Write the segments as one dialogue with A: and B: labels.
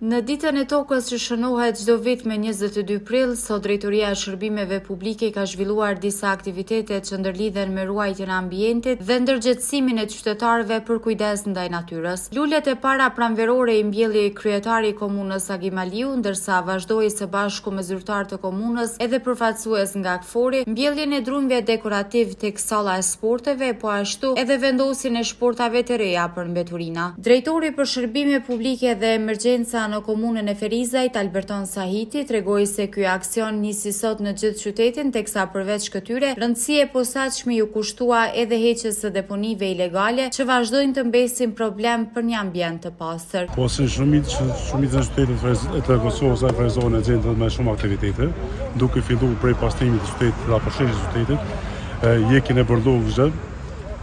A: Në Ditën e Tokës që shënohet çdo vit me 22 prill, sot Drejtoria e Shërbimeve Publike ka zhvilluar disa aktivitete që ndërlidhen me ruajtjen e ambientit dhe ndërgjegjësimin e qytetarëve për kujdes ndaj natyrës. Lulet e para pranverore i mbjelli kryetari i komunës Agim Aliu, ndërsa vazhdoi së bashku me zyrtarë të komunës edhe përfaqësues nga KFOR-i, mbjelljen e drunjve dekorativ tek salla e sporteve e po ashtu edhe vendosjen e shportave të reja për mbeturina. Drejtori për Shërbime Publike dhe Emergjenca në Komunën e Ferizajt, Alberton Sahiti, tregoi se ky aksion nisi sot në gjithë qytetin, teksa përveç këtyre, rëndësi e posaçme iu kushtua edhe heqjes së deponive ilegale që vazhdojnë të mbesin problem për një ambient të pastër.
B: Po si në shumicë shumicën e qyteteve të Kosovës edhe Ferizajn e gjen me shumë aktivitete, duke fillu prej pastrimit të qytetit apo sheshit të qytetit, Hjekjen e bërllogëve,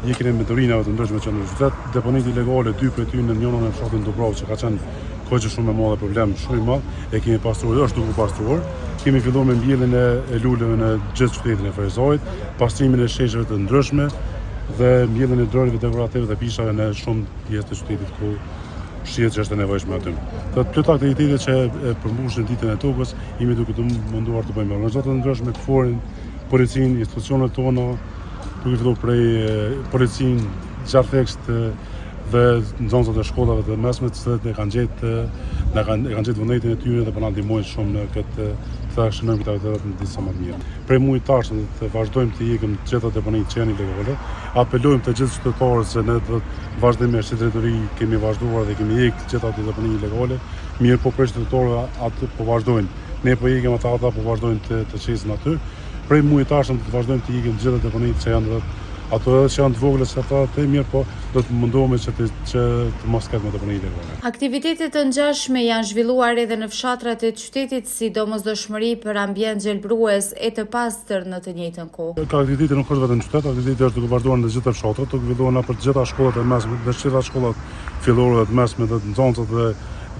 B: hjekjen e mbeturinave të ndryshme që në qytet, deponitë ilegale, dy prej tyre në njënën në fshatin Dubravë që ka qenë koxha shumë e madhe problem shumë i madh, e kemi pastruar, është duke u pastruar. Kemi filluar me mbjelljen e, e luleve në gjithë qytetin e Ferizajt, pastrimin e shesheve të ndryshme dhe mbjelljen e drurëve dekorative dhe pishave në shumë pjesë të qytetit ku shihet që është e nevojshme aty. Të plot aktivitete që e përmbushin ditën e tokës, jemi duke u munduar të bëjmë me organizata të ndryshme, KFOR-in, policinë, institucionet tona, duke filluar prej policinë, zjarrfikësit dhe nxënësat e shkollave të mesme, të cilët e kanë gjetë na kanë e kanë gjetë vullnetin e tyre dhe po na ndihmojnë shumë në këtë të shënojmë këtë aktivitet në ditë sa më të mirë. Prej muajit të ardhshëm do të vazhdojmë të heqim të gjitha deponitë që janë ilegale. Apelojmë të gjithë qytetarët se ne do të vazhdimisht si drejtori kemi vazhduar dhe kemi hjek të gjitha ato deponi ilegale, mirëpo prej qytetarëve ato po vazhdojnë. Ne po heqim ata, ata po vazhdojnë të, të qesin aty. Prej muajit të ardhshëm do të vazhdojmë të heqim të gjitha deponitë që janë dhe ato edhe që janë të vogla se ata të mirë, po do të mundohemi që të, që të mos ketë më deponi ilegale.
A: Aktivitete të ngjashme janë zhvilluar edhe në fshatrat e qytetit si domosdoshmëri për ambient gjelbërues e të pastër në të njëjtën kohë.
B: Ka aktivitete nuk është vetëm në qytet, aktiviteti është duke vazhduar në të gjitha fshatrat, duke filluar nëpër të gjitha shkollat e mesme, në të gjitha shkollat fillore dhe të mesme dhe nxënësat dhe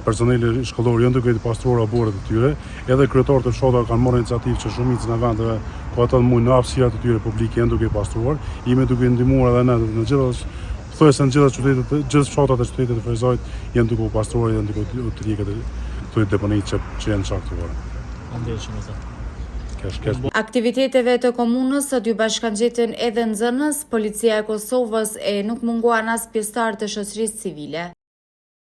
B: personeli shkollor janë duke i pastruar oborret e tyre. Edhe kryetarët e fshatrave kanë marrë iniciativë që shumicën e vendeve ku ata mund në hapësirat e tyre publike janë duke i pastruar. Jemi duke i ndihmuar edhe ne në gjitha thuajse në gjitha qytetet, gjithë fshatrat e qytetit të Ferizajt janë duke u pastruar, janë duke u tërhequr këto deponi që, që janë shkaktuar.
C: Faleminderit shumë zot.
B: Kesh, kesh.
A: Aktiviteteve të komunës sot iu bashkangjitën edhe nxënës, Policia e Kosovës e nuk munguan as pjesëtarë të shoqërisë civile.